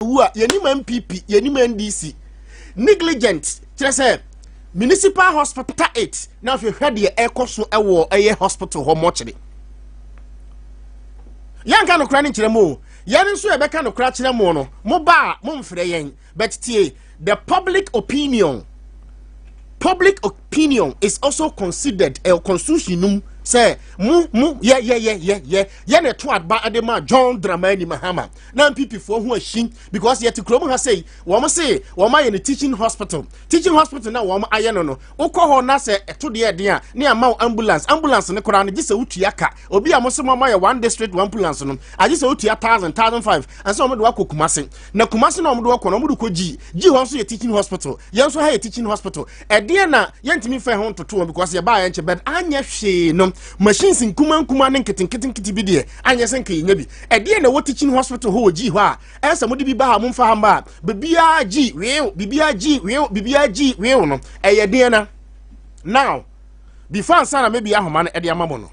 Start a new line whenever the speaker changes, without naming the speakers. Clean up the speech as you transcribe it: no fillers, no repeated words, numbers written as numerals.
Wu a, yɛnim NPP, yɛnim NDC. Negligent kyerɛ sɛ municipal hospital 8 na afei hwɛ deɛ ɛkɔ so ɛwɔ ɛyɛ hospital hɔ mɔkyere. Yɛnka nokora no nkyerɛ mu o. Yɛn nso yɛbɛka nokora kyerɛ mu no, mo ba a momfrɛ yɛn. But tie, the public opinion, public opinion is also considered a constitution num sɛ mo yɛ yɛ yɛ yɛ yɛ yɛ na ɛto aba de ma John Dramani Mahama na NPP foɔ ho ahyin because yɛte kurom ha sei, wɔn se wɔn ayɛ no teaching hospital. Teaching hospital na wɔn ayɛ no, wokɔ hɔ na sɛ ɛto deɛ ɛden a, ne ama wo ambulance. Ambulance ne koraa no, gye sɛ wotua ka. Obi a mo se mo ama yɛ one district one ambulance no, agye sɛ wotua thousand, 1,500 ansa wɔn de wakɔ Kumase. Na Kumase na wɔn de wakɔ no, wɔn de kɔ gyi gyi hɔ nso yɛ teaching hospital. Yɛn nso ha yɛ teaching hospital. Ɛdeɛ na yɛntumi fɛn ho ntoto wɔn because yɛbaa yɛn nkyɛn, but anyɛ hwee no, machines nkuma nkuma ne nketenkete bi deɛ anyɛ sɛ nka yɛnya bi. Ɛdeɛ na ɛwɔ teaching hospital hɔ wɔ gyi hɔ a ɛsɛ mo de bi ba ha, mo mfa ha mba a biribiara gyi wiew, biribiara gyi wiew, biribiara gyi wiew no, ɛyɛ deɛ na now before ansa na maybe ahoma no ɛde ama mo no.